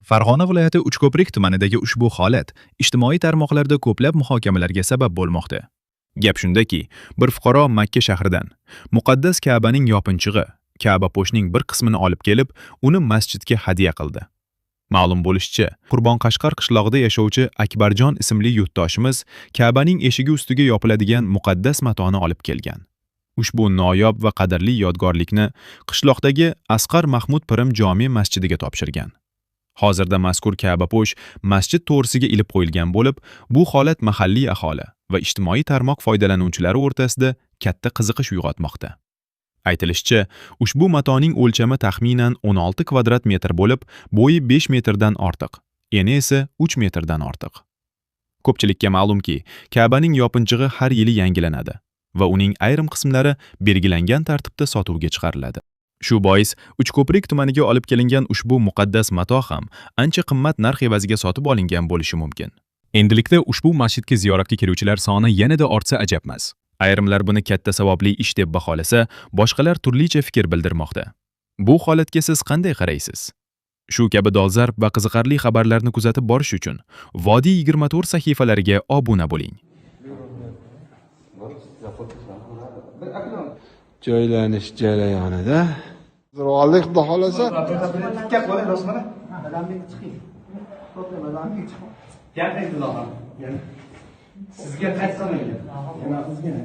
Farg'ona viloyati Uchko'prik tumanidagi ushbu holat ijtimoiy tarmoqlarda ko'plab muhokamalarga sabab bo'lmoqda. Gap shundaki, bir fuqaro Makka shahridan muqaddas Ka'baning yopinchig'i, Ka'ba po'shning bir qismini olib kelib, uni masjidga hadya qildi. Ma'lum bo'lishicha, Qurbon Qashqar qishlog'ida yashovchi Akbarjon ismli yurtdoshimiz Ka'baning eshigi ustiga yopiladigan muqaddas matoni olib kelgan. Ushbu noyob va qadrli yodgorlikni qishloqdagi Asqar Mahmud Pirim jome masjidiga topshirgan. Hozirda mazkur Ka'bapo'sh masjid to'g'risiga ilib qo'yilgan bo'lib, bu holat mahalliy aholi va ijtimoiy tarmoq foydalanuvchilari o'rtasida katta qiziqish uyg'otmoqda. Aytilishicha, ushbu matoning o'lchami taxminan 16 kvadrat metr bo'lib, bo'yi 5 metrdan ortiq, eni esa 3 metrdan ortiq. Ko'pchilikka ma'lumki, Ka'baning yopinchig'i har yili yangilanadi va uning ayrim qismlari belgilangan tartibda sotuvga chiqariladi. Shu bois Uchko'prik tumaniga olib kelingan ushbu muqaddas mato ham ancha qimmat narx evaziga sotib olingan bo'lishi mumkin. Endilikda ushbu masjidga ziyoratga keluvchilar soni yanada ortsa ajabmas. Ayrimlar buni katta savobli ish deb baholasa, boshqalar turlicha fikr bildirmoqda. Bu holatga siz qanday qaraysiz? Shu kabi dolzarb va qiziqarli xabarlarni kuzatib borish uchun Vodiy 24 sahifalariga obuna bo'ling. Joylanish jarayonida oldik, xudo xohlasa. Tikka qo'ying rostmana. Gaping ilohim. Sizga qaytsin ekan. Yana ozgina.